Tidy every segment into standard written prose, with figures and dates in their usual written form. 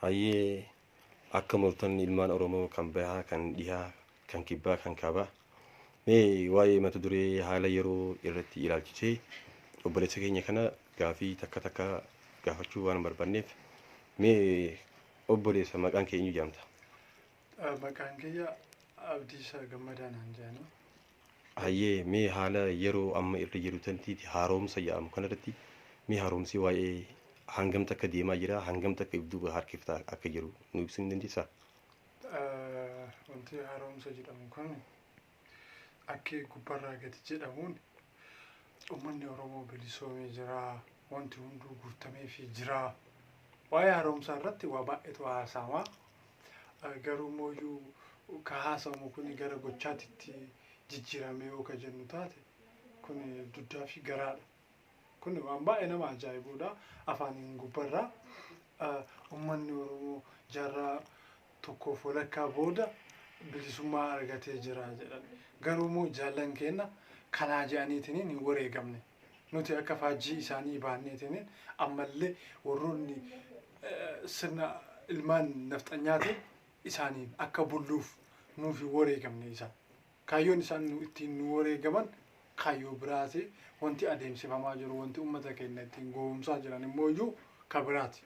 Hayyee, akka moltoonni ilmaan Oromoo kan bahaa, kan dhihaa, kan kibbaa, kan kaabaa, mee waa'ee mata duree haala yeroo irratti ilaalchisee obboleessa keenya kana gaafii takka takka gaafachuu waan barbaanneef, mee obboleessa, maqaan kee eenyu jedhamta? Maqaan kiyya Abdiisaa Gammadaa naan jedhani. Hayyee, mee haala yeroo amma irra jiru tantiiti haaromsa jedhamu kanarratti, mee haaromsi waa'ee hangam takka deemaa jira, hangam takka ibduu harkiftaa akka jiru nu ibsuu ni dandeessaa? Wanti haaromsa jedhamu kun akka gubbarraa gadi jedhamuun uummanni Oromoo bilisoomee jira, wanti hunduu guutameefii jira. Waa'ee haaromsaa irratti waa baay'eetu haasa'ama. Garuu immoo ka haasawamu kun gara gochaatitti jijjiiramee yoo ka jennu taate, kun duddaa fi garaadha. Kun waan baay'ee nama ajaa'ibudha. Afaaniin gubbarraa uummanni Oromoo jaarraa tokkoof walakkaa booda bilisummaa argatee jira jedhan. Garuu immoo jaallan keenya kanaa jedhaniitiin hin wareegamne. Nuti akka faajjii isaanii baanneetiin ammallee warroonni sirna ilmaan nafxanyaatiin isaaniin akka bulluuf nuuf hin wareegamne isaan. Kaayyoon isaan ittiin nu wareegaman kaayyoo biraati. Wanti adeemsifamaa jiru, wanti uummata keenya ittiin gowwoomsaa jiran immoo iyyuu ka biraati.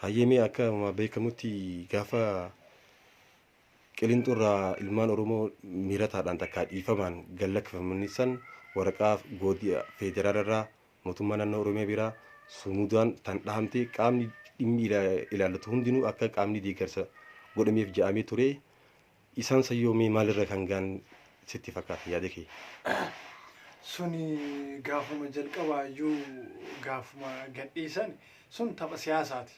Hayyee, mee akka beekamutti gaafa Qilinxoorraa ilmaan Oromoo miirataadhaan takkaa dhiifamaan gallakkifamanii san, waraqaa goodii federaalarraa, mootummaa naannoo Oromiyaa biraa sumudaan tan dhahamte, qaamni dhimmi ilaallatu hundinuu akka qaamni deeggarsa godhameef jedhamee ture. Isaan sayyoo mee maalirra kan gaan sitti fakkaata, yaada kee? Suni gaafuma jalqabaa iyyuu, gaafuma gadhiisan, sun tapha siyaasaati.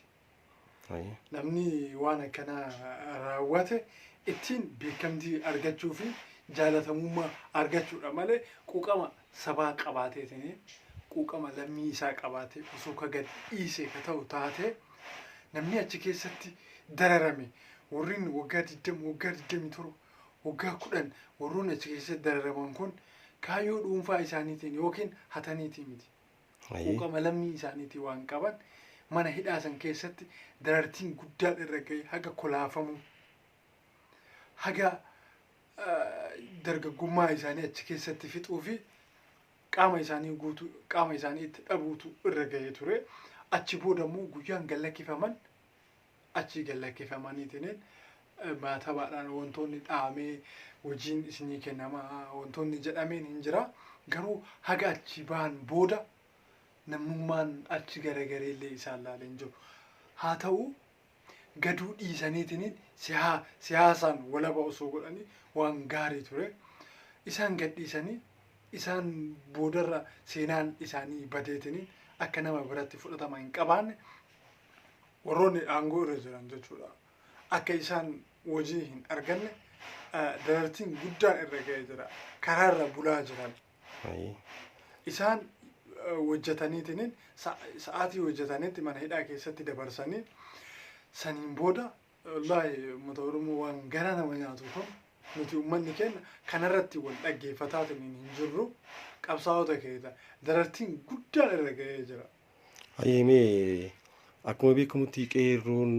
Namni waan akkanaa raawwate ittiin beekamtii argachuu fi jaalatamummaa argachuudha malee, quuqama sabaa qabaateetiin, quuqama lammii isaa qabaatee osoo ka gad dhiise ka ta'u taate, namni achi keessatti dararame, warreen waggaa 20, waggaa 27, waggaa 10, warroonni achi keessatti dararaman kun kaayyoo dhuunfaa isaaniitiin yookiin hataniitiin miti. Quuqama lammii isaaniitii waan qaban, mana hidhaa san keessatti darartiin guddaan irra ga'e, haga kolaafamu, haga dargaggummaa isaanii achi keessatti fixuu fi qaama isaanii guutuu, qaama isaanii itti dhabuutu irra ga'ee ture. Achi booda immoo guyyaan gallakkifaman, achi gallakkifamaniitiin maatabaadhaan wantoonni dhahamee hojiin isinii kennama wantoonni jedhameen hin jira. Garuu haga achi bahan booda namnummaan achi garagareellee isaan laalee hin jiru. Haa ta'u, gaduu dhiisaniitiin siyaasaan walaba osoo godhanii waan gaarii ture. Isaan gadhiisanii, isaan boodarra seenaan isaanii badeetiin akka nama biratti fudhatama hin qabaanne, warroonni aangoo irra jiran jechuudha. Akka isaan hojii hin arganne darartiin guddaan irra ga'ee jira. Karaarra bulaa jiran. Isaan hojjetaniitiin sa'aatii hojjetanitti mana hidhaa keessatti dabarsanii, saniin booda wallaahi uummata Oromoo waan gara nama nyaatu kun, nuti uummanni keenya kanarratti wal dhaggeeffataatiin hin jirru. Qabsaa'ota keessa darartiin guddaan irra ga'ee jira. Hayyee, mee akkuma beekamutti qeerroon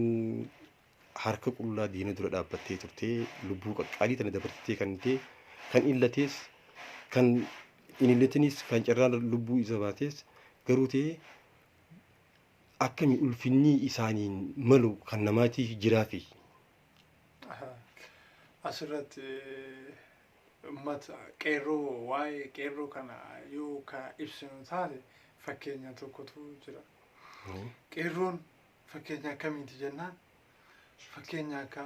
harka qullaa diina dura dhaabbattee turtee, lubbuu qaqqaalii tana dabarsitee kan ta'e, kan illatees, kan hin illatinis, kan carraan lubbuu isa baates, garuu ta'e akkami ulfinni isaaniin malu kan namaatiif jiraafi? Asirratti uummata qeerroo, waa'ee qeerroo kana yoo ka ibsinu taate, fakkeenya tokkotu jira. Qeerroon fakkeenya akkamiiti jennaan, fakkeenya akka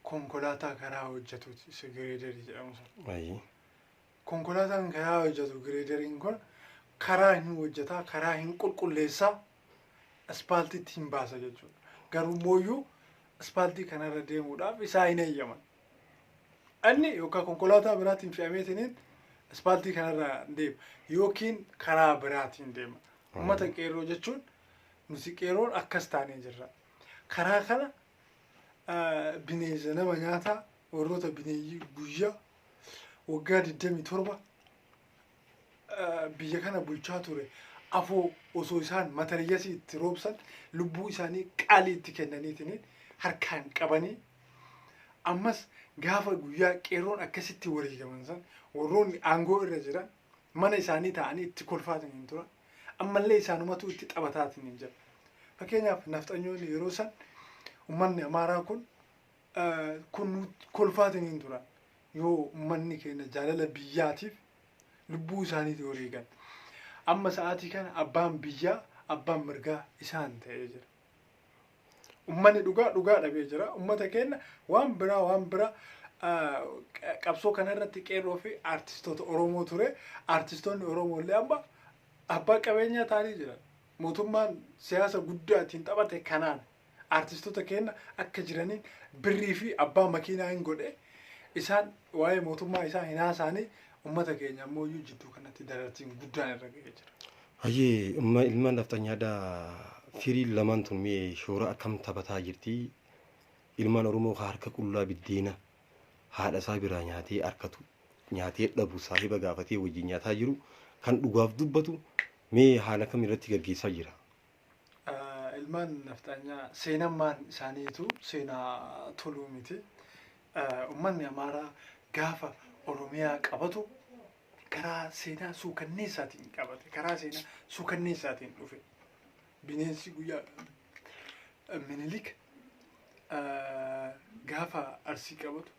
konkolaataa karaa hojjetuuti, isa gireederii jedhamu sana. Konkolaataan karaa hojjetu gireederiin kun karaa hin hojjetaa, karaa hin qulqulleessaa, ispaaltiitti hin baasa jechuudha. Garuu mooyyuu ispaaltii kanarra deemuudhaaf isaa hin eeyyaman. Inni yookaan konkolaataa biraatiin fe'ameetiniin ispaaltii kanarra deema yookiin karaa biraatiin deema. Uummata qeerroo jechuun nuti qeerroon akkas taanee jirra. Karaa kana bineensa nama nyaataa, warroota bineeyyii guyyaa waggaa 27 biyya kana bulchaa ture. Afoo osoo isaan matariyyasii itti roobsan lubbuu isaanii qaalii itti kennaniitiin harkaan qabanii, ammas gaafa guyyaa qeerroon akkasitti wareegaman san warroonni aangoo irra jiran mana isaanii taa'anii itti kolfaatiin hin turan. Ammallee isaanumatu itti taphataatiin hin jira. Fakkeenyaaf, nafxanyoonni yeroo san uummanni Amaaraa kun kolfaatiin hin turan yoo uummanni keenya jaalala biyyaatiif lubbuu isaaniitti wareegan. Amma sa'aatii kana abbaan biyyaa, abbaan mirgaa isaan ta'ee jira. Uummanni dhugaa dhugaa dhabee jira. Uummata keenya waan biraa qabsoo kanarratti qeerroo fi aartistoota Oromoo ture. Aartistoonni Oromoo illee amma abbaa qabeenyaa ta'anii jiran. Mootummaan siyaasa guddaa ittiin taphate kanaan aartistoota keenya akka jiraniin birrii fi abbaa makiinaa hin godhe. Isaan waa'ee mootummaa isaa hin haasa'anii, uummata keenya ammoo iyyuu jidduu kanatti darartiin guddaan irra ga'ee jira. Hayyee, ilmaan nafxanyaadhaa firii lamaan tun mee shoora akkam taphataa jirti? Ilmaan Oromoo harka qullaa biddeena haadha isaa biraa nyaatee harkatu nyaatee dhabu saahiba gaafatee wajjin nyaataa jiru, kan dhugaaf dubbatu mee haala kam irratti gaggeessaa jira? Ilmaan nafxanyaa seenammaan isaaniitu seenaa toluu miti. Uummanni Amaaraa gaafa Oromiyaa qabatu karaa seenaa suukanneessaatiin qabate. Karaa seenaa suukanneessaatiin dhufe. Bineensi guyyaa Minilik gaafa Arsii qabatu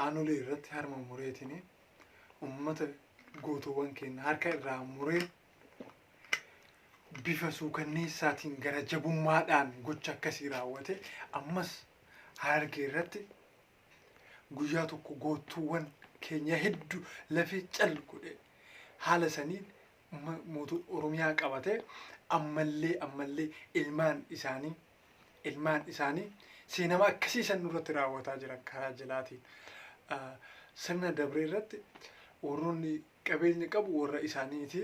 Aanolee irratti harma mureetiin uummata gootowwan keenya harka irraa muree, bifa suukanneessaatiin gara jabummaadhaan gocha akkasii raawwate. Ammas Harargee irratti guyyaa tokko gootuuwwan keenya hedduu lafee cal godhe. Haala saniin mootuu Oromiyaa qabate. Ammallee ilmaan isaanii seenama akkasii san nurratti raawwataa jiran karaa jalaatiin. Sirna dabree irratti warroonni qabeenya qabu warra isaaniiti.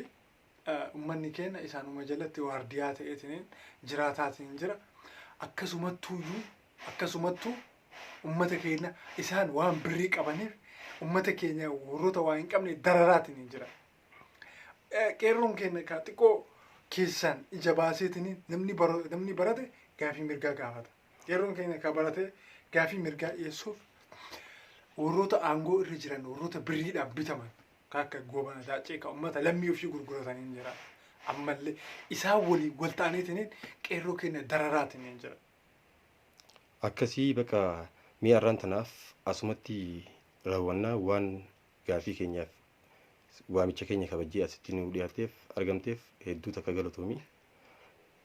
Uummanni keenya isaanuma jalatti waardiyaa ta'eetiin jiraataatiin jira. Akkasumattuuyyuu akkasumattuu uummata keenya isaan waan birrii qabaniif uummata keenya warroota waa hin qabne dararaatiin jira. Qeerroon keenya ka xiqqoo keessaan ija baaseetiin namni barate gaafii mirgaa gaafata. Qeerroon keenya ka barate gaafii mirgaa dhiyeessuuf warroota aangoo irra jiran, warroota birriidhaan bitaman ka akka Goobana Daacee, ka uummata lammii ofii gurguratanii jira. Ammallee isaan waliin wal ta'aniitiin qeerroo keenya dararaatiin jira. Akkasii bakka mi'a har'aan tanaaf asumatti raawwannaa. Waan gaafii keenyaaf waamicha keenya kabajjee asitti nu dhiyaatteef argamteef hedduu takka galatoomi.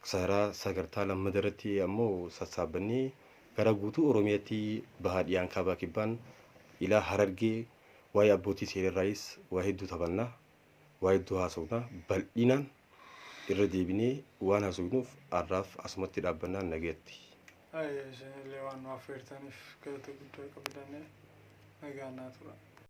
Saraa sagantaa lammata irratti ammoo sassaabbannee gara guutuu Oromiyaatti bahaa dhiyaan kaabaa kibbaan ilaa Harargee waa'ee abbootii seerarraayis waa hedduu taphannaa, waa hedduu haasofnaa, bal'inaan irra deebinee waan haasofnuuf har'aaf asumatti dhaabbannaa, nagaatti. Isinillee waan nu affeertaniif galata guddaa qabdanii, nagaa naa tura.